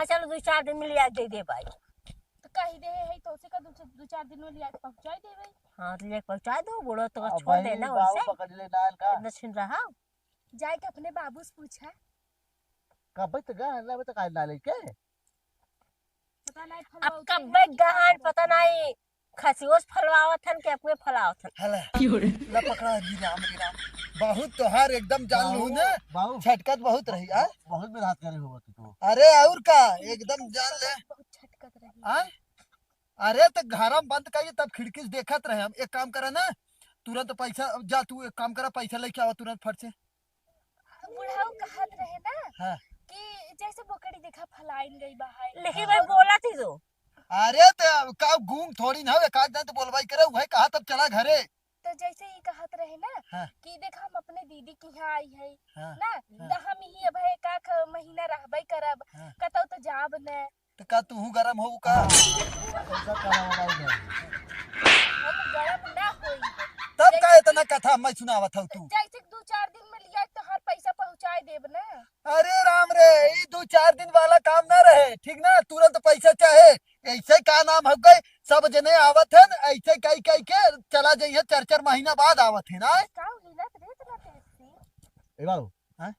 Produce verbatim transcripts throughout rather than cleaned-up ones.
चलो, दो चार दिन में लिया दे दे भाई। तो कही दे है, तो उसे का दो, दो चार दिन में लिया के पहुँचाई दे भाई। हाँ, तो लेके पहुँचा दो, बूढ़ो तो अब छोड़ भाई देना बाबू वैसे। पकड़ ले नान का। इतना छिन रहा। जाए के अपने बाबू से पूछा। कब तक गहन, अबे तक आज ना लेके? पता नहीं अब फलवा उठे कब्बे हैं कि गहन, पता नहीं। खसियोस फलवावत हन कि अपने फलावत हन। हला। क्यों रे? ला पकड़ा, अरे राम, अरे राम। बहुत तोहार एकदम जान लू ना। बाबू। छटकत बहुत रही, आ? बहुत मेहनत करे हो तू तो। अरे और का, एकदम जान ले। बहुत छटकत रही। आ? अरे तो घर में बंद करिए, तब खिड़की से देखत रहे हम। एक काम करे ना, तुरंत पैसा, जा तू एक काम करा, पैसा लेके आवा तुरंत फट से। बुढ़ऊ कहत रहे ना हाँ। कि जैसे बोकड़ी देखा फलाइन गई बा है। लेकिन हाँ। भाई बोला थी तो। अरे तो का गूंग थोड़ी ना हो, एक आध दिन तो बोलबाई करे, वही कहा तब चला घरे। तो जैसे ही कहत रहे ना हाँ। कि देख हम अपने दीदी के यहाँ आई है हाँ। ना, हाँ। तो हम ही अब है का ख-, महीना रहबे करब, हाँ। कतौ तो जाब न। तो का तूहू गरम हो का? हाँ, कैसा खाना बनाई है? हम गरम ना होई। तब का जैसे इतना कथा मैं सुनावत हूँ तू? जैसे कि दो चार दिन में लिया तो हर पैसा पहुँचाए देब ना। अरे राम रे, ई दो चार दिन वाला काम ना रहे, ठीक ना? तुरंत पैसा चाहे। ऐसे का नाम हो गए, सब जने आवत है ना, ऐसे कई कई के चला जाइए, चार चार महीना बाद आवत है ना। का हिलत रे इतना तेज से? ए बाबू, हाँ?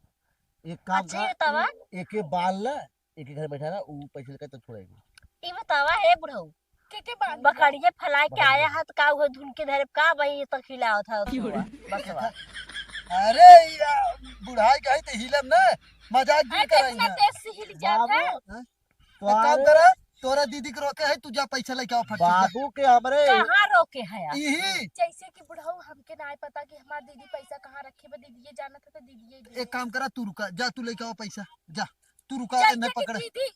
एक काम अच्छा, कर, ये तवा? एक, एक बाल ला, एक ही घर बैठा ना, ऊ पैसे लेकर तो छोड़ेगी। ई बतावा, हे बुढ़ऊ, के के बांध बकरिया फैला के आया है, तो का हुआ धुन के धरे, का भाई ये तक हिलावत है क्यों रे? बसवा। अरे, या बुढ़ाई गई तो हिलम ना, मजाक भी अरे, कराई इतना ना। तेज से हिल जाता है। बाबू, हाँ? तो एक काम अरे करा, तोरा दीदी के रोके है, तू जा पैसा लेके आवा फट से, जा। बाबू के हमरे कहाँ रोके है आप? इही। जैसे कि बुढ़ऊ हमके ना पता कि हमार दीदी पैसा कहाँ रखे बा, दीदी ये जानत है तो दीदी ये दे एक दे। काम करा, तू रुका, जा तू लेके आवा पैसा, जा। तू रुका, जैसे इन्हें कि पकड़। दीदी,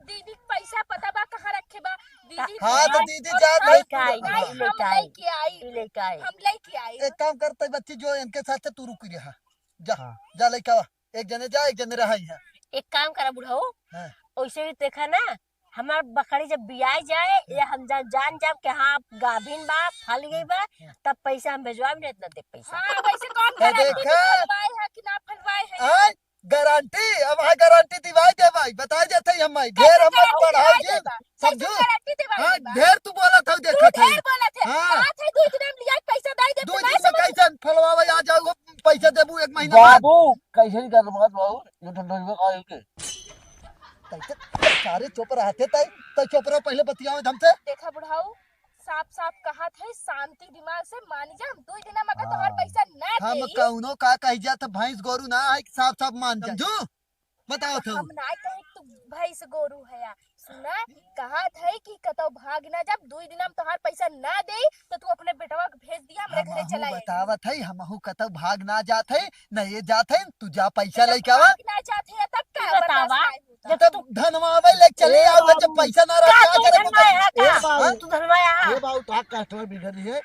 दीदी के पैसा पता बा कहाँ रखे बा? दीदी हाँ, तो दीदी और जा, हम लेके आई, लेके आई। लेके आई। हम लेके आई। एक काम करते बच्ची, जो इनके साथ तू रुक रहा, जा, हाँ। जा लेके आवा। एक जने जा, एक जने रहा यहाँ। एक काम करा बुढ़ऊ, हाँ। वैसे भी देखा ना, हमार बकरी जब बियाई जाए, या हम जा-, जान जाब कि हाँ, गाभिन बा, फल गई बा, हाँ। तब पैसा हम भेजवाए, नहीं इतना दे पैसा। हाँ, वैसे कौन ए, गारंटी देखा? कि फलवाए है कि ना फलवाए है? आय, गारंटी, अब हाँ गारंटी दिवाई दे भाई, बताई देते ही हम भाई, ढेर कैसे हमर गारंटी पढ़ाई दिवाई दे? देबा? कैसे समझू? गारंटी दिवाई हाँ, देबा? ढेर तू बोला था, तू देखा था। ढेर बोला था। हाँ। बात है, दो दिन में लिया, पैसा दे दे, दो दिन में कैसे? कैसे फलवावे आ जाओ, पैसा देबू एक महीना बाद। बाबू, कैसे नहीं कर रहा बाबू? ये ठंडा में का है के? तै के सारे चुप रहते तै, तै चुप रहो, पहले बतियाओ हमसे। देखा बुढ़ऊ, साफ-साफ कहत है, शांति दिमाग से मान जा, हम दो दिन में अगर तोहार हाँ। पैसा ना हम देई। कौनो का कह जात, भैंस गोरू ना है, साफ-साफ मान जा। समझू? बताओ तो। हम ना कहे तू भैंस गोरू है या। सुना, कहत है कि कतौ भाग ना जा, दो दिन में तोहार पैसा ना देई, तो तू अपने बेटवा के भेज दिया, हमरे घरे हमहू चला आई। बतावत है, हमहू कतौ भाग ना जात है, न ये जात है, तू जा पैसा जब लेके आवा। भाग ना जात है, तब का बतावा? बर्दाश्त ना होता? जब तब तू धनवावे ले चले ए आओ, जब बाबू। पैसा ना रहे, का का तू करे धनवाया बतावा? है का? ए बाबू। हाँ? तू धनवाया है? ए बाबू, तो customer बिगड़ रही है,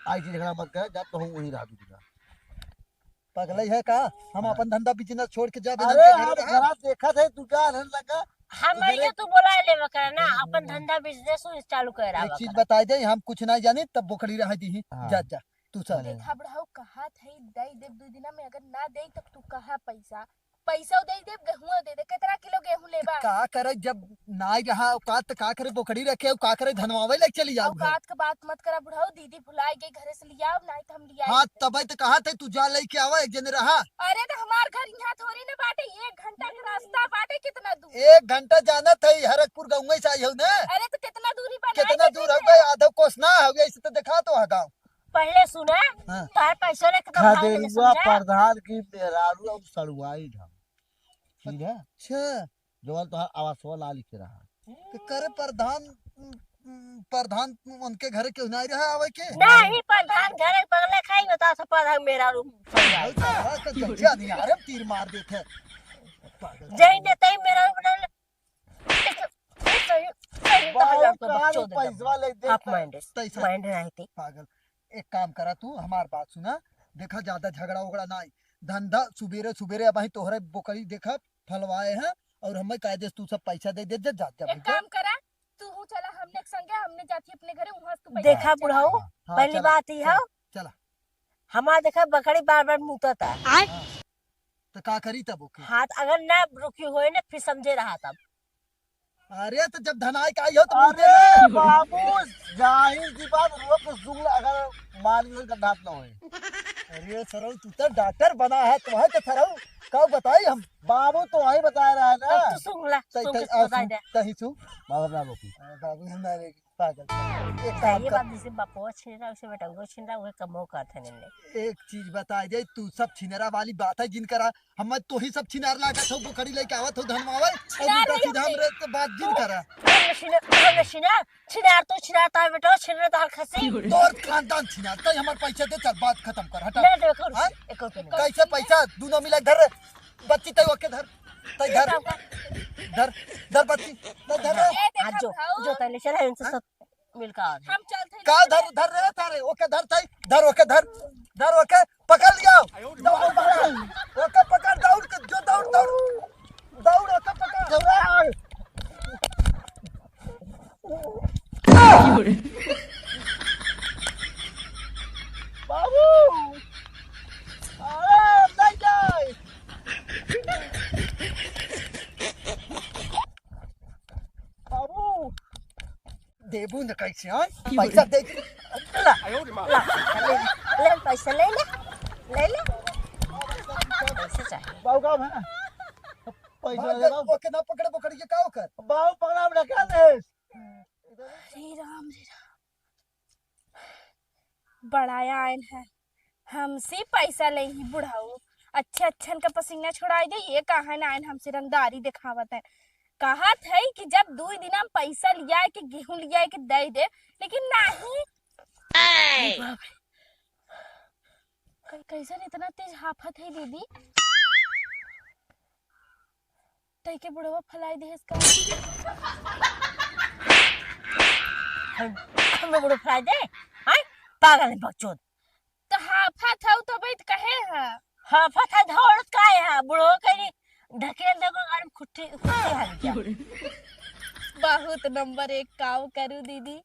आई जी झगड़ा मत कर, जा तो हूँ वहीं रहा दूंगा। पगलई है का? हम हाँ। अपन धंधा business छोड़ के जा अरे, बिना के घरे हम रहा? घरा देखत है, तू जा रहन लगा। हम घरे ये तू बोला ले मकर ना, हाँ, अपन हाँ। धंधा business चालू कर रहा एक चीज मकर। बताई दे, हम कुछ नहीं जानी, तब बोकड़ी रह दी। हाँ। जा, जा, तू चल। अरे। देखा बुढ़ऊ, कहत है, दे दे दो दिना में, अगर ना दे, तब तू कहा पैसा, पैसा दे दे, गेहूं दे दे, कितना किलो गेहूं लेबा? का करे, जब नाई रहा औकात, त का करे, बोकड़ी रखे, का करे, धनवावे ले चली जाऊ घर। औकात के बात मत करा बुढ़ऊ, दीदी भुलाई गई, घरे से लियाओ, नहीं तो हम लियाई हाँ, देते। तबे तो कहा थे, तू जा लेके आवा, एक जने रहा। अरे, तो हमार घर यहाँ थोड़ी ना बाटे, एक घंटा के रास्ता बाटे, कितना दूर? एक घंटा जाना था, हरकपुर गाँव से आई हो ना। अरे, तो कितना दूरी बा, कितना नहीं दूर हो देखते? गए, आधा कोस ना हो गया, इसे तो देखा तो है गाँव। पहले सुना, हाँ। तार पैसा लेके तो भाग ले, खदेरुआ समझा? प्रधान की मेहरारू अब सड़ुआई ढंग। ठीक है? अच्छा। जवन तोहार आवासवा ला लिखे रहा। तो करे प्रधान, उम, उम, प्रधान उनके घरे केहू नहीं रहा आवे के? नहीं, प्रधान घरे बगले खाई बता से प्रधान मेहरारू सड़ुआई। भाई साहब, तो जच्चा नहीं, अरे तीर मार देते। पागल। जय ने तई मेहरारू बना ले। सही, सही, सही बाबू कहा जाता कहाँ बच्चों रे दे पैसवा दे। ले दे आप तो। Mind, तैसा। Mind नहीं थी। पागल। एक काम करा तू, हमार बात सुना, देखा ज्यादा झगड़ा उगड़ा ना आई, धंधा सुबेरे सुबेरे अब ही तोहरे बोकरी देखा फलवाए हैं और हमें कायदे से तू सब पैसा दे दे, जा, जा, जा एक भैया। काम करा, तू हूँ चला हमने के संगे, हमने जाती अपने घरे, वहाँ से तू पैसा देखा ले चला। बुढ़ऊ, हाँ, हाँ, पहली चला, बात ही चला, है, चला। हमार देखा बकरी बार बार मुतता। आय? हाँ। तो का करी तब ओके? हाथ अगर ना रुकी होए ना, फिर समझे रहा तब। अरे तो जब धनाई का आई हो तो बोलते अरे ना। बाबू, जाहिर सी बात, रोक सुन ले, अगर मान के गड्ढा न होए। अरे सरऊ, तू तो डॉक्टर बना है, तुम्हें तो सरऊ कब बताई हम? बाबू तो वही बता रहा है ना। तब तू सुन ला, तै-, सुन तै-, के आ, बताई सुन, दे। तही सुन, बाबू ना रोकी। बाबू हम ना रे, पागल। एक काम ये कर। बात जैसे बापो छीन रहा, उसे बेटा वो छीन रहा, वो कमो करत है ने। एक चीज बताई दे, तू सब छिनरा वाली बात है जिन करा, हम तो ही सब छिनार लागत हो, बोकड़ी लेके आवत हो धनवावल, और छिनार उल्टा नहीं सीधा होते। हमरे तो बात जिन करा। हम छिनार, हम छिनार, छिनार तो छिनार तार बेटा, छिनार तार खसी। तोर खानदान छिनार, तै हमार पैसा दे, चल बात खत्म कर, हटा। ना दे, एक और हाँ? एक और नहीं। कैसे पैसा? दोनों मिला धर रे, बच्ची तै ओके धर, तै धर, धर, धर बच्ची, तै धर रे। ए, देखा आज जो, भाऊ। जो तैले चला इनसे हाँ? सब मिलकर आ रहे। हम चलते का नहीं। धर, धर रे तारे, ओके धर तै, धर ओके धर, धर ओके, पकड़ लिया। दौड़, दौड़, ओके पकड़, दौड़ के, जो दौड़, दौड़, दौड़ ओके पकड़। दौड़। बाबू, अरे नहीं जाए। बाबू, देबू न कैसे, हाँ? पैसा दे दे। ला, ला, ले, ले, पैसा ले ले, ले ले। पैसा चाहिए। बाबू का है? पैसा भाग दे जा, बाबू। ओके ना पकड़े, पकड़ के का ओकर? बाबू पकड़ा में रखा दे। श्री राम, श्री राम। बड़ा आयन है, हमसे पैसा लेही बुढ़ऊ। अच्छे अच्छन का पसीना छोड़ाई दे, ये कहा ना आयन हमसे रंगदारी दिखावत है। कहत है कि जब दुई दिन हम पैसा लिया के, गेहूं लिया के दे दे, लेकिन नहीं। अरे बाप रे। कै-, कैसन इतना तेज हाफत है दीदी? तई के बुढ़वा फलाई देहस का? हम, हमें बुढ़वा फलाई दे? हैं? पागल है बकचोद। तो हाफत हौ तो बैठ कहे है। हाफत है, दौड़त काहे है? बुढ़वा कहीं ढकेल दे को गाड़ी में खुट्टी, खुट्टी हल गया। बहुत नंबर एक काम करू दीदी।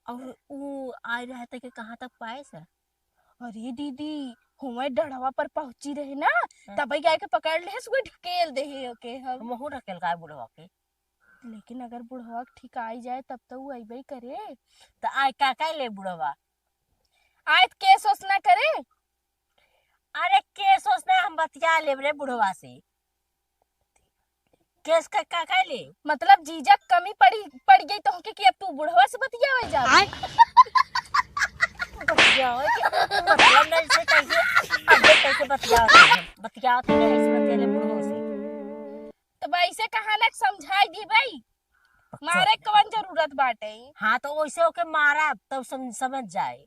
और ऊ आए रहे त के कहाँ तक पाए सर? अरे दीदी, हुए डढ़वा पर पहुँची रहे ना, हाँ। तबे जाए के पकड़ ले, सुए ढकेल दे है ओके हम। हमहू ढकेल का बुढ़वा के। लेकिन अगर बुढ़वा के ठीक आई जाए तब तो ऊ अइबे करे। त आए का का ले बुढ़वा? आए त केस ओस ना करे। अरे केस ओस ना, हम बतिया लेब रे बुढ़वा से। केस का, का, का ले? मतलब जीजा कमी पड़ी, पड़ गई तोहके कि अब तू बुढ़वा से बतियावे जा? आय। बतियावे के मतलब नहीं से कैसे, अब कैसे बतियावे के? बतियावे के नहीं से बतिया ले बुढ़वा से। तब ऐसे कहा ना समझाई दी भाई, मारे कवन जरूरत बाटे? हाँ, तो वैसे ओके मारा, तब सम-, समझ जाए।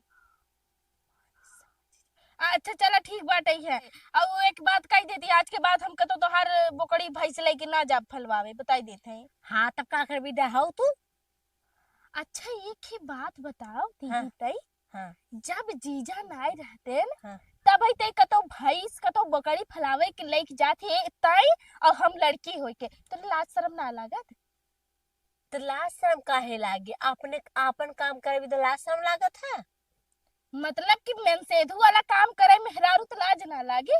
अच्छा, चला, ठीक बाटे है। और एक बात कही देती, आज के बाद हम कतो तोहार बोकड़ी भैंस लेके ना जाब फलवावे, बताई देत है। हाँ, तब का करबी, डहाऊ तू? अच्छा, एक ही बात बताओ दीदी, हाँ। तई, हाँ। जब जीजा नाय रहते न, हाँ। तब ही तई कतो भैंस, कतो बोकड़ी फलावे के लेके जात है तई, और हम लड़की होके, तो लाज शर्म ना लागत? तो लाज शर्म काहे लागे? अपने आपन काम करे भी तो लाज शर्म लागत है। मतलब कि मनसेधु वाला काम करे मेहरारू तो लाज ना लागे?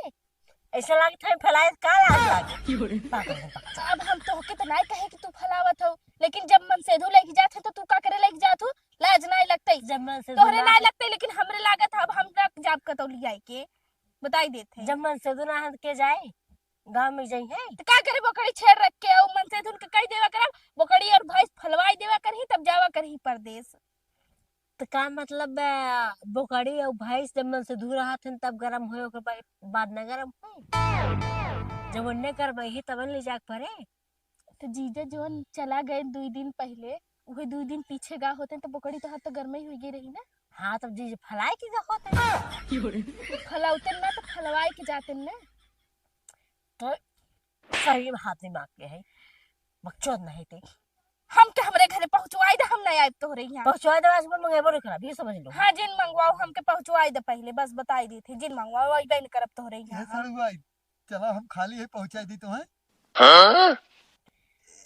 ऐसा लागत है फैलाए का लाज लागे? पागल है, पागल। अब हम तोहके तो नाय कहे कि तू फलावत हो, लेकिन जब मनसेधु लेके जात है तो तू का करे लेके जात हो? लाज नाय लगते? जब मनसेधु तोहरे ना नाय लगते, लेकिन हमरे लागत है। अब हम रख जाब कतौ लियाई के, बताई देत है। जब मनसेधु ना है तो के जाए? गाँव में जाई है? तो का करे बोकड़ी छेड़ रख के, और मनसेधु के कह देवा करब, बोकड़ी और भैंस फलवाई देवा करही, तब जावा करही परदेस। तो का मतलब बा, बोकड़ी और भैंस जब मनसेधु रहत हन तब गरम होए, ओकर बा-, बाद न गरम होए? जब ओन्ने गरम होई तब ले जाके परे। तो जीजा जौन चला गए दुई दिन पहिले, उहे दुई दिन पीछे गा होते तो बोकड़ी तोहार तो गरमई हुई गई रही ना। हाँ, तब जीजा फलाए के गा होते। फलाउते ना तो फलवाए के जाते ना। तो सही में हाथ दिमाग के है, बकचोद नहीं थे। हमके हमरे घरे पहुँचवाई दे, हम नहीं आइब तोहरे यहाँ। पहुँचवाई दे, आज मैं मंगेबो नहीं करब, ये समझ लो। हाँ, जिन मंगवाओ, हमके पहुँचवाई दे पहिले, बस बताई दी थी, जिन मंगवाओ, अइबे नहीं करब तोहरे यहाँ। ये सारू भाई, चला हम खाली है, पहुँचाई दी तुम्हें। हाँ?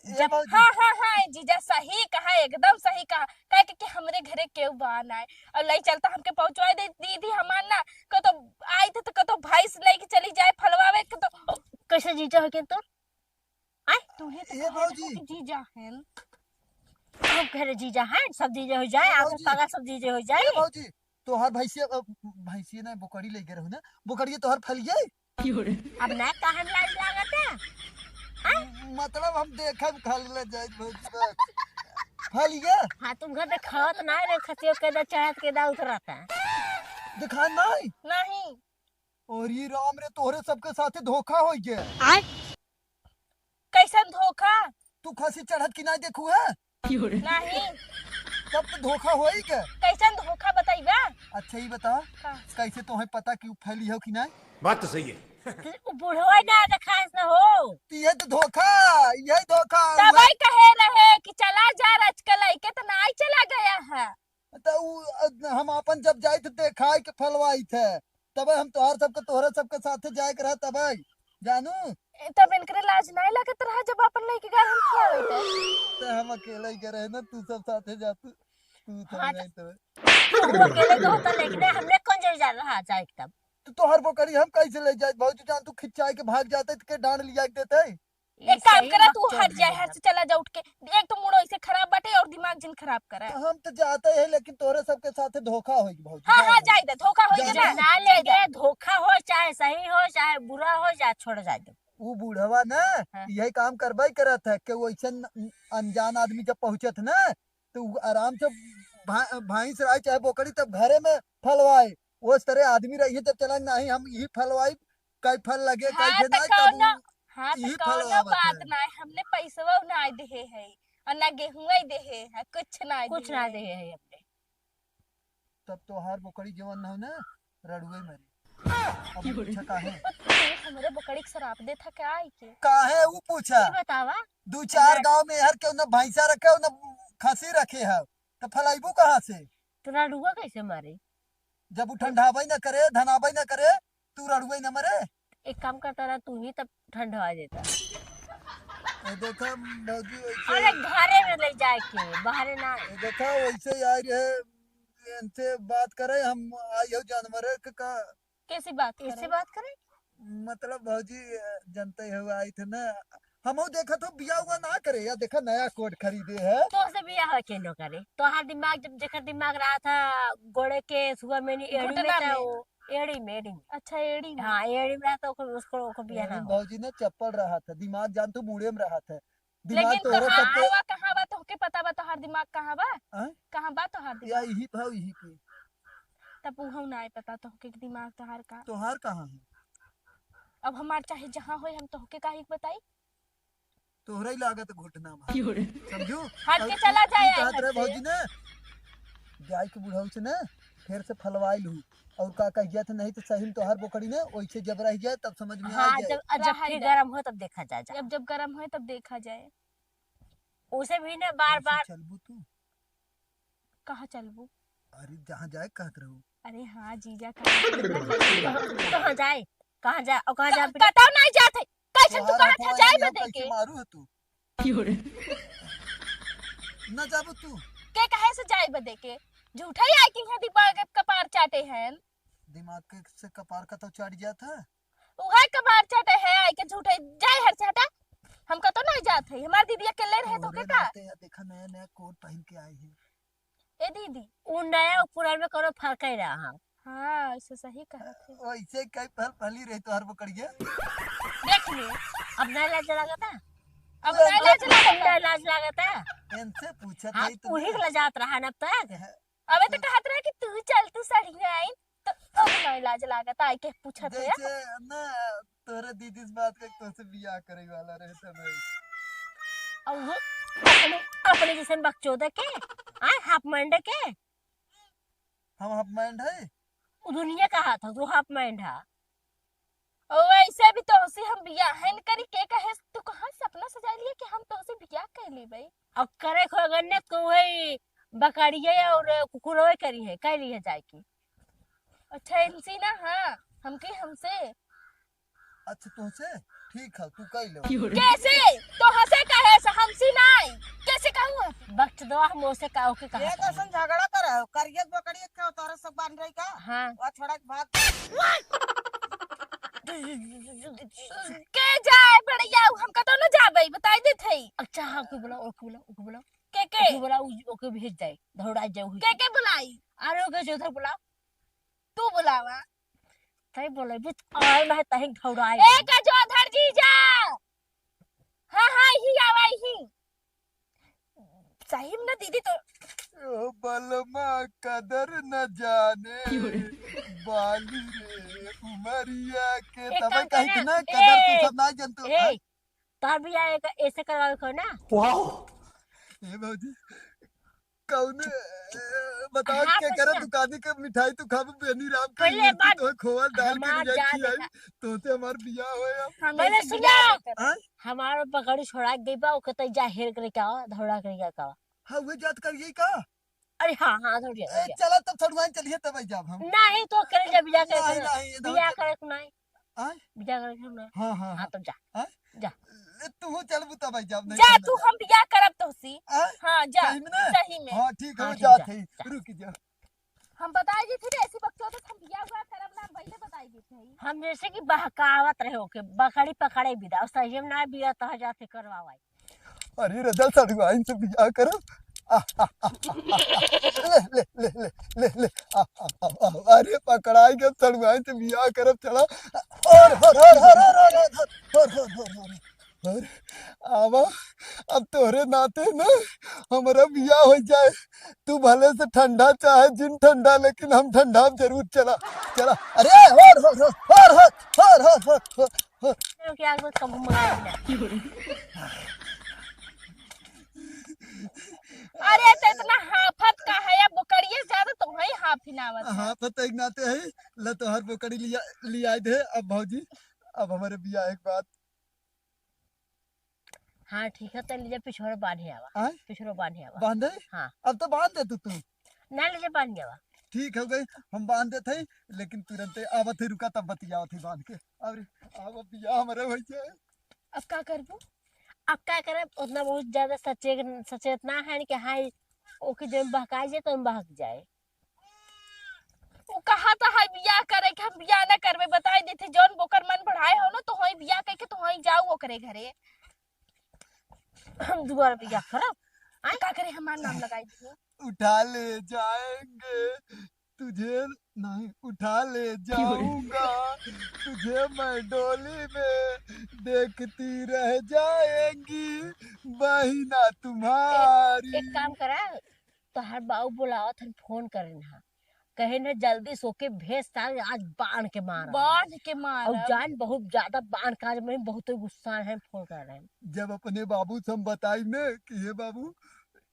ये जब, बाबूजी। हाँ, हाँ, हाँ, जीजा सही कहा, एकदम सही कहा। काहे के, कि हमरे घरे केहू बा नाय। और लई चलता हमके पहुँचवाई दे, दीदी हमार ना, कतो आई थे तो कतो भैंस लेके चली जाए फलवावे, कतो। कैसे जीजा हो के तोर? आय, तू ही तो ए कहे भौजी। रहे कि जीजा हैं। हम कह रहे जीजा हैं, सब जीजे हो जाए, ए आगे भौजी। पागा सब जीजे हो जाए। ए भौजी, तोहार भैंसिया, अ, भैंसिया ना, बोकड़ी ले गए रहो ना, बोकड़िया तोहार फैल गई। अब ना काहे लाज लागत है? हाँ? मतलब हम देखब खाली ले जाए भौजी बस। फैल गया? हाँ, तुम घर देखावत ना रे, खसियो के दा चढ़त के दा उतरत है। दिखा नहीं? नहीं। और ये राम रे, तोहरे सबके साथे धोखा हो गया। आय? कैसन धोखा? तू खसी चढ़त की ना देखू है? नहीं। तब तो धोखा होई के। कैसन धोखा बताइबा? अच्छा, ई बता, का? कैसे तोहे पता कि उ फैली हो कि नहीं? बात तो सही है। उ बुढ़वा ना देखास न हो। तो ये तो धोखा, यही धोखा हुआ। तबई कहे रहे कि चला जा, रच के लइके तो नाई चला गया है। तो उ, अ, हम अपन जब जाइत देखाई के फलवाइत है, तबे हम तोहर सबके, तोहरे सबके साथे जाए के रहा तबे, जानू। ए, तब इनकरे लाज नहीं लगत रहा जब अपन लइके गए हम खियावे तो। तो हम अकेले ही गए रहे ना, तू सब साथे जा, तू, तू सब हाँ, नहीं तो। तू अकेले तो होता, लेकिन हमने कौन जरूर जा रहा जाए के तब। तो तोहर बोकरी हम कैसे ले जाए भौजी जान, तू खिंचाए के भाग जाते तो के डांड लिया के देते। एक काम करा, तू हट जाए, हट से चला जा उठ के। एक तो मूड ऐसे खराब बाटे और दिमाग जिन खराब करा। तो हम तो जाते हैं, लेकिन तोरे सबके साथे धोखा होई भौजी। हाँ, हाँ, जाए दे, धोखा होई जाए ना। ना ले जाए, धोखा हो, चाहे सही हो, चाहे बुरा हो, जा, छोड़ जाए दे। उ बूढ़वा ना, हाँ। यही काम करबे करत है कि वैसन अनजान आदमी जब पहुँचत ना, तो उ आराम से भा-, भैंस रहे चाहे बोकरी, तब घरे में फलवाए। उस तरह आदमी रहिए जब चला, नहीं हम यही फलवाई, कई फल लगे, कई हाँ, तो फेनाई, तब कौनो, उ हाँ, तो यही कौनो फलवावत बात है। ना, हमने पैसवा ना देहे है, और ना गेहुआ देहे है, कुछ ना कुछ देहे ना है। देहे है हमने। तब तोहार बोकड़ी जवन हो ना, रड़ुए मरी। अब पूछा काहे? तू हमरे बोकड़ी के शराप देत है का आई के? काहे उ पूछा? ई बतावा। दू चार हमरा गांव में हर केहू ना भैंसा रखे हो, ना खसी रखे है, तो फलाइबू कहाँ से? तो रड़ुआ कैसे मारे? जब उ ठंडाबे न करे, धनाबे न करे, तू रड़ुए न मरे। एक काम करता ना, तू ही तब ठंडवा देता। ए, देखा भौजी, वैसे अरे, घरे में ले जाए के, बाहरे ना। ए, देखा, वैसे ही आई रहे, इनसे बात करे, हम आई हो जानवर के का। कैसी बात करे? कैसी बात करे? मतलब भौजी, जनते हो, आई थे ना, हमहू देखत हो बियाह हुआ ना करे, या देखा नया कोट खरीदे है। तो से बियाह के नो करे, तोहार दिमाग, जब जेकर दिमाग रहा था गोड़े के सुआ में नहीं, एड़ी में घुटना था में। वो, एड़ी में, एड़ी में। अच्छा, एड़ी में। हाँ, एड़ी में रहा था, ओकर, उसको, ओकर बियाह ना लेकिन हो। भौजी ने चप्पल रहा था, दिमाग जान तू मुड़े में रहा था। दिमाग लेकिन तोहरे तोहार सबके हुआ कहाँ बा, तोहके पता बा तोहार दिमाग कहाँ बा? आँय? कहाँ बा तोहार या दिमाग? यही भाव यही पे। तब उहौ ना आए पता तोहके कि दिमाग तोहार का। तोहार कहाँ है? अब हमार चाहे जहाँ होई, हम तोहके काहे के बताई? तोहरा ही लागत घुटना में। क्यों रे? समझू? हट और के तू, चला जाए तू कहत यहाँ रहे से। भौजी ने, जाए के बुढ़ऊ से ना, फिर से फलवाई लू। और का कह गया था, नहीं तो सही में तोहार बोकड़ी ने, वैसे जब रह जाए, तब समझ में आ हाँ, जाए। जब, जब रह फिर जाए। गरम हो, तब देखा जाए, जा। जब, जब गरम होए, तब देखा जाए। उसे भी ना बार-बार। चलबू तू? कहाँ चलबू? अरे, जहाँ जाए कहत रहू। अरे हाँ, जीजा, कहाँ जाए? कहाँ जाए? कहाँ जाए? और कहाँ जाए? कतौ नहीं जात है। कैसे तू कहाँ था जाए बदे के? मारू है तू। क्यों रे? न जाबू तू। के कहे से जाए बदे के? झूठा ही आए कि यहाँ दिमाग कपार चाटे हैं। दिमाग के से कपार का तो चढ़ गया था। उहे कपार चाटे है, आए के झूठे जाए हर से हटा। हम कतो नहीं जात है, हमार दीदी अकेले रहे तो के का? देखा नया नया कोट पहन के आई है। ए दीदी। उ नया उ पुरान में कोनो फर्क ही रहा। हाँ, ऐसे सही कहत है। वैसे कई फल फली रही तोहर बोकड़िया। देख ले, अब नहीं लाज लागता? अब नहीं लाज लागता? नहीं लाज लागता? इनसे पूछत हाँ, है तो उही के लजात रहा ना अब तक। अबे तो कहत रहा कि तू चल, तू सड़िया आई, तो अब नहीं लाज लागता, आई के पूछत है। जैसे ना, तोरे दीदी से बात करके तोसे बियाह करे वाला रहे तो भाई। और वो अपने, अपने जैसे बकचोदा के, आए half mind के। हम half mind है? वो दुनिया का हाथ है, वो half mind है। ओ, वैसे भी तोहसे हम बियाह है न करी, के कहे तू कहाँ सपना सजा लिया कि हम तोहसे बियाह कर ली भाई? अब करे को अगर न तो वही बकरिया और कुकुरवे करी है, कर ली है जाए की। अच्छा, इनसे ना, हाँ, हमके हमसे। अच्छा, तोहसे? ठीक है, तू कह लो। कैसे? तोहसे कहे से हमसे नहीं। कैसे कहूँ हम? वक्त दो, हम ओसे का, ओके कहा ये था। कैसन झगड़ा कर रहे हो? करियत बकरियत का तोहरा सब बांध रही का? हाँ। वह छोड़ा के भाग। के जाए बड़ैया, हम कतो न जाबे, बता। हाँ, ओके बोला, ओके बोला, ओके बोला। के के? ओके बोला, उ-, ओके भेज जाए, दौड़ा जाए वही के के। के बुलाई? अरे ओके जो उधर बोला। तू बुलावा। तई बोले, "बिच आए में तहिं दौड़ाए।" ए गजोधर जीजा। हाँ, हाँ, ही आवा, ही। सही में ना दीदी तो ओ बलमा कदर न जाने क्यों रे? बाली रे उमरिया के। एक तबे काम कही करना, कि ना, कदर तू ए, सब ना जानतो, ए, हाँ? तब या एक ऐसे करवावे को ना। वाओ। ए भौजी, कौने, ए, बताओ हाँ, के करे सुना। दुकानी के मिठाई तू खाबू, बेनी राम के पहले मिर्ची बात तो खोआ डाल के हमार मिठाई जा खियाई, देखा। तोते हमार बियाह होए अब। हम पहले ऐसे सुना। बियाह ना करब। हाँ? हमार पकड़ी छोड़ा के गई बा, ओके तई जा हेर करे क्या, धौड़ा करे क्या का। हाँ, उहे जात करिए का? अरे हाँ, हाँ, धौड़िया, ए, धौड़िया। चला तब सड़ुआइन चलिए तब आई जाब हम। नहीं, तो करे जा बियाह करे नहीं, के। नहीं, ये बियाह धौड़िया। करे के नहीं। आय? बियाह करे के नहीं। हाँ, हाँ, हाँ, हाँ। तब जा। आय? जा। ले, तू चलबू तब आई जाब, नहीं जा, चलबू तू, तब। हम बियाह करब तोहसी। आय? हाँ, जा। सही में ना? सही में। हाँ, ठीक है, हाँ, वो ठीक, जात जा, है। जा। रुक जा। हम बताई दी थी ना, ऐसी बकचोदत हम बियाह हुआ करब ना, हम पहले बताई दी थी। हम जैसे कि बहकावत रहे ओके, बकरी पकड़े बिदा, और सही में ना बियाह तह जाते करवावाई। अरे रजल सड़ुआइन से बियाह करब। आ, आ, आ, आ, आ, आ। ले, ले, ले, ले, ले, ले। आ, आ, आ, आ, अरे पकड़ाई के सड़ुआइन से बियाह करब, चला। और, और, और। और आवा, अब तोहरे नाते ना हमरा बियाह हो जाए। तू भले से ठंडा चाहे जिन ठंडा, लेकिन हम ठंडा में जरूर चला, चला। अरे, और, और, और, और। क्योंकि आज बहुत कम मंगाया बिना। अरे, तो इतना हाफत का है, या बोकरिए से ज्यादा तो वही हाफिनावत है। हाफत एक नाते है, ला तोहर बोकरी लिया, लिया दे। अब भौजी, अब हमारे बियाह एक बात। हाँ, ठीक है, तो लीजिए, पिछोड़ा बांधे आवा। आय? पिछोड़ा बांधे आवा। बांधे? हाँ। अब तो बांध दे तू, तू। ना लीजिए, बांध आवा। ठीक हो गई, हम बांध देत हई, लेकिन तुरंते आवत है, रुका, तब बतियावत है बांध के। अरे, अब बियाह हमारे हो जाए। अब का करबू? अब का करब? उतना बहुत ज्यादा सचेत, सचेत ना है कि हाँ, ओके जो बहकाई जाए, तो हम बहक जाए। उ कहा तो है बियाह करे के, हम बियाह ना करबे, बताई देते, जौन बोकर मन बढ़ाए हो ना, तो होई बियाह कह के, तो होई जाऊ ओकरे घरे। हम दोबारा बियाह करब? आय? का करे, हमार नाम लगाई दिए। उठा ले जाएंगे तुझे, नहीं, उठा ले जाऊंगा तुझे मैं डोली में, देखती रह जाएंगी बहिना तुम्हारी। एक काम करा, तोहार बाऊ बुलावत हन, फोन करेन हा, कहेन हा जल्दी से ओके भेज, साल आज बांध के मारा। बांध के मारा। और जान बहुत ज्यादा बांध का, आज मैं बहुत गुस्सा है, फोन कर रहे हैं। जब अपने बाबू से हम बताई ने कि हे बाबू,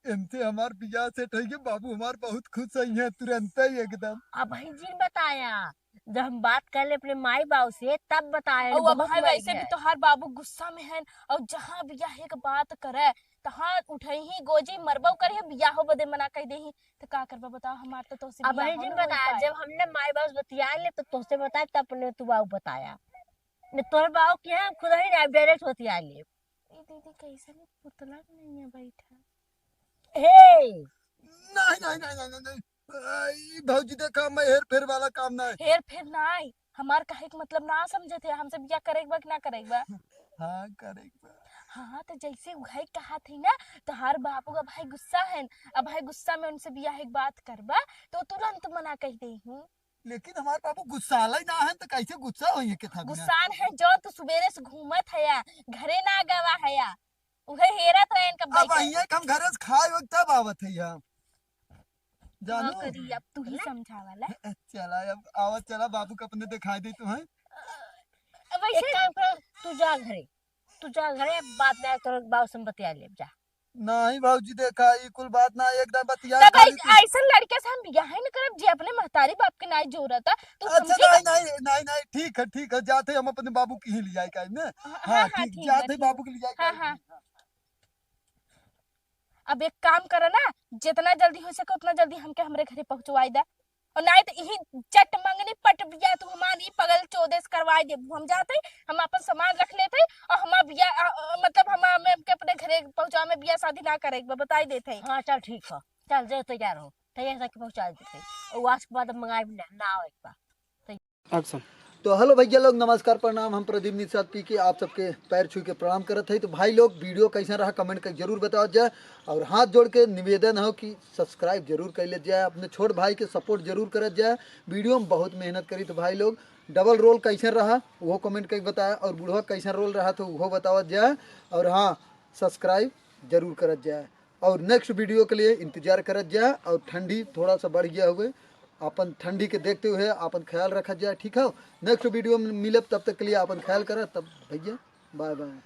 इनसे हमार बियाह सेट होइगे, बाबू हमार बहुत खुश होइहैं तुरंते ही एकदम। अब भाई जी ने बताया, जब हम बात कर ले अपने माई बाबू से, तब बताया और ने, अब बहुत भाई मर वैसे भी गया। तोहार बाबू गुस्सा में हैं, और जहाँ बियाह एक बात करे, तहाँ उठई ही गोजी मरबो करे, बियाहो बदे मना कह दे ही, तो का करबा बताओ, हमार तो तोसे अब बियाह भाई जी ने बताया, जब हमने माई बाबू से बतिया ले, तो तोसे बताया, तब अपने तू बाबू बताया। ने तोहर बाबू के यहाँ खुद ही ना direct बतिया ले। ए दीदी, कैसन पुतला के नैया बैठा। हे! नहीं, नहीं, नहीं, नहीं, नहीं, नहीं। आ, ई भौजी देखा, मैं हेर फेर वाला काम ना है। हेर फेर ना है। हमार कहे के मतलब ना समझत है, हमसे बियाह करे के बा कि ना करे के बा? हाँ, करे के बा। हाँ, तो जैसे उहे कहा थी ना, तोहार बाबू का भाई गुस्सा है, अब भाई गुस्सा में उनसे बियाह एक बात करबा, तो तुरंत मना कह दे हूँ। लेकिन हमार बाबू गुस्साला ही ना है, तो कैसे गुस्सा होइहैं के था बिना? गुस्सान है जो तू सुबेरे से घूमत है या, घरे ना गवा है या, उहे हेरत रहे इनका अब बैठे। अहिया के हम घरे से खाए वक्त तब आवत है यहाँ। जानू? हाँ, करी, अब तू ही समझावा ला। चला, अब आवा, चला, बाबू के अपने दिखाई दे तू, हैं? अब ऐसे एक काम कर, तू जा घरे, तू जा घरे, बात ना करो, बाबू से हम बतिया लेब, जा। नहीं भौजी, देखा, ई कुल बात ना, एकदम बतिया तब खाली ऐस-, तू ऐसन लड़के से हम बियाह ही न करब, जे अपने महतारी बाप के नाई जोरत है, तू अच्छा, समझी? नहीं, नहीं, नहीं, नहीं, ठीक है, ठीक है, जाते हम अपने बाबू के ही ले जाए का, ने? हाँ, हाँ, हाँ, हाँ, ठीक, ठीक जाते बा, ठीक। बाबू के ले जाए हाँ, का, हाँ। अब एक काम करा ना, जितना जल्दी हो सके उतना जल्दी हमके हमरे घरे पहुँचवाई दे, और नाई तो यही चट मंगनी पट बिया तू हमार ई पगल चोदे से करवाई देबू। हम जाते ही, हम अपन सामान रख लेते ही, और हमार बिया, अ, अ, मतलब हम, हम के अपने घरे पहुँचा में बिया शादी ना करे के बा, बताई देते ही। हाँ, चल ठीक है, चल जे तैयार हो, तैयार करके पहुँचा देते ही, और आज के बाद अब मंगाई भी ना, ना आवे के बा। Action। तो हेलो भैया लोग, नमस्कार, प्रणाम। हम प्रदीप निषाद पी के आप सबके पैर छू के प्रणाम करत है। तो भाई लोग, वीडियो कैसा रहा, कमेंट कर जरूर बताओ जाए, और हाथ जोड़ के निवेदन हो कि सब्सक्राइब जरूर कर ले जाए, अपने छोट भाई के सपोर्ट जरूर करत जाए। वीडियो में बहुत मेहनत करी। तो भाई लोग, डबल रोल कैसे रहा, वो कमेंट करके बताया, और बुढ़वा कैसा रोल रहा, तो वो बतावत जाए, और हाँ, सब्सक्राइब जरूर करत जाए, और नेक्स्ट वीडियो के लिए इंतजार करत जाए। और ठंडी थोड़ा सा बढ़ गया हुए, अपन ठंडी के देखते हुए अपन ख्याल रखत जाए, ठीक है? नेक्स्ट वीडियो में मिलब, तब तक के लिए अपन ख्याल करत, तब भैया, बाय बाय।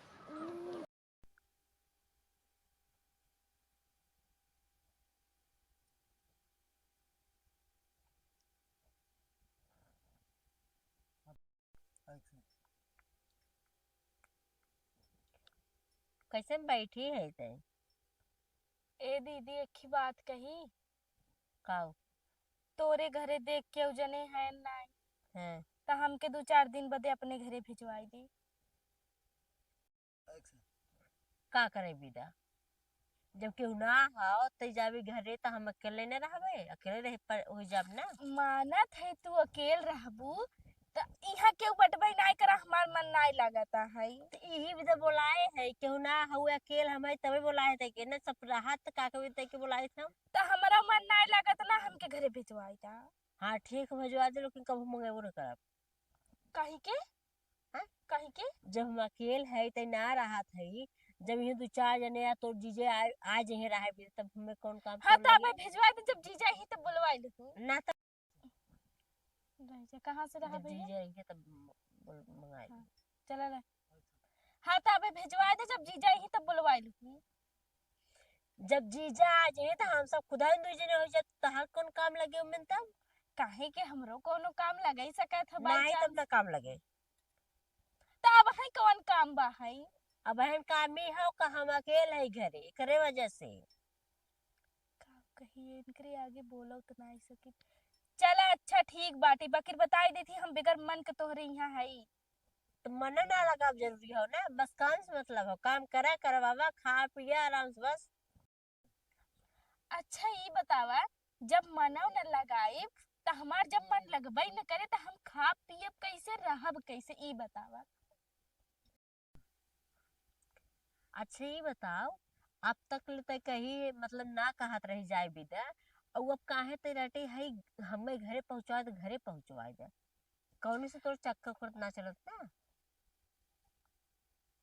कैसे बैठी है ते? ए दीदी, एक ही बात कही। काऊ? तोरे घरे देख के उ जने हैं नाई। हैं। त हमके दू चार दिन बदे अपने घरे भिजवाई दी। का करे बिदा? जब केहू ना हो, त जाबी घरे, त हम अकेले न रहबे? अकेले रहे पर हो जाब ना। मानत है तू अकेल रहबू, त इहाँ केहू बटबई नाई करा, हमार मन नाई लागता है। त इही बिदा बोलाए है, केहू ना हो, अकेल हम है, तबे बोलाए थे के ना, सब रहत का कभी तै के बोलाए थे। त हमारा मन नाई लागत ना, हमके घरे भिजवाई दा। हाँ, ठीक, भिजवा दे, लेकिन कबहू मंगेबो न करब। काहे के? हाँ? काहे के? जब हम अकेल है, तै ना रहत है, जब ये दू चार जने या तोर जीजे आ, आ जहे रहे भी, तब हमें कौन काम हाँ, कर तो अबे लेंगे? भिजवा दे, जब जीजा ही तब बुलवा लेहू। ना तो रह जा, कहाँ से रहा जब भैया? जीजा आई है, तब बोल, मंगा हाँ, ली। चला ले। हाँ, तो अबे भिजवा दे, जब जीजा आई है, तब बुलवा लेहू। जब जीजा आ जाए, तो हम सब खुदा दुई जने हो जाए, तोहार कौन काम लगे उमें तब? काहे के हमरो कोनो काम लगे सकत है, by नहीं, तब chance। ना काम लगे। त अब है कौन काम बा है? अब हम काम ही हो का, हम अकेले है घरे, एकरे वजह से। का कहिए, इनकरे आगे बोलो तो ना सकी। चला अच्छा ठीक बाटे, बाकिर बताई देती हम बगैर मन के तोहरे यहाँ है। तो मन ना लगाव जरूरी हो ना, बस काम से मतलब हो, काम करा, करवावा, खा पिया आराम से बस। अच्छा ई बतावा, जब मनो न लगाइब त हमार जब मन लगबई न करे त हम खाब पियब कैसे, रहब कैसे, ई बतावा। अच्छा ई बताओ, अब तक ले तै कहीं मतलब ना कहत रही जाए बिदा, और अब काहे तै रटे है हमें घरे पहुँचवा दे, घरे पहुँचवा दे, कौनो से तोर चक्कर उक्कर ना चलत ना?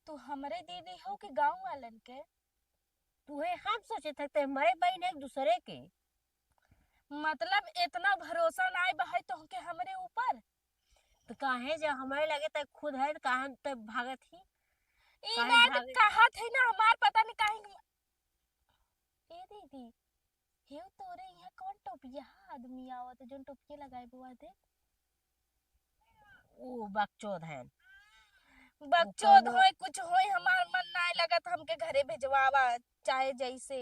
तू हमरे दीदी हो कि गाँव वालन के? तुहे हम सोचे थे, ते हमरे बहिन एक दूसरे के। मतलब इतना भरोसा नाई बा है तोहके हमरे ऊपर? तो काहे जब हमरे लगे ते खुद है, तो काहे ते भागत ही? ई काहे बात भागत? कहत है ना हमार, पता नहीं काहे। ए दीदी, हे तोरे यहाँ कौन टोपिया आदमी आवत, जोन टोपिया लगाए बुआ दे? ऊ बकचोद हैं। बकचोद होय, कुछ होय, हमार मन नाय लगत, हमके घरे भेजवावा, चाहे जैसे।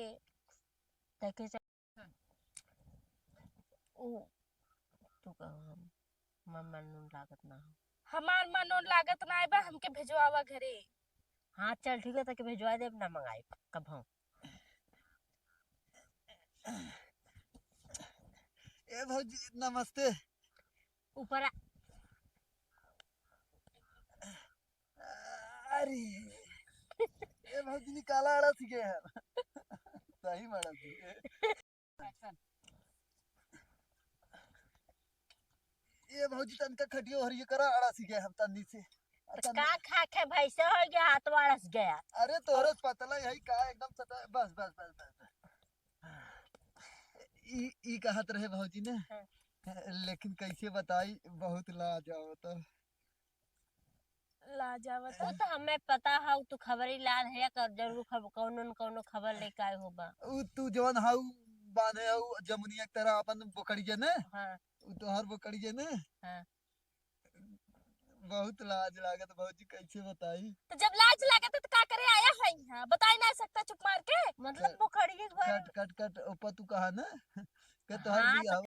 तैके चा-, ऊ, तू कहो हम, हमार मन नून लागत ना हो। हमार मन नून लागत नाय बा, हमके भेजवावा घरे। हाँ, चल ठीक है, तैके भेजवा देब, ना मंगाई कभो। ए भौजी, नमस्ते। ऊपर आ। अरे, ए भौजी, निकाला आड़ा सीखे है। सही मारा सीखे। ए भौजी, तनका खटियो हरिये करा, आड़ा सीखे हम तन्नी से। आ तो तन्नी का खा के भैंसे हो गया, हाथ वाड़स गया। अरे, तोहरे पतला यही का एकदम सटा, बस, बस, बस, बस, बस। ई, ई कहत रहे भौजी ने, हाँ। लेकिन कैसे बताई, बहुत लाज आवत। लाज आवत। वो तो हमें पता है, तू खबरी लाल है, कर जरूर खब-, कौनो न कौनो खबर लेके आए होबा। उ तू जवन हाउ बांधे हाउ जमुनिया के तरह अपन बोकड़िया ने? हाँ। उ तोहर बोकड़िया ने? हाँ। बहुत लाज लागत भौजी, कैसे बताई? तो जब लाज लागत है तो का करे आया है यहाँ? बताई ना सकता चुप मार के? मतलब कट, बोकड़िया के बारे कट, में। कट, कट, ओपा तू कहा ना? के तोहर हाँ, बियाह तो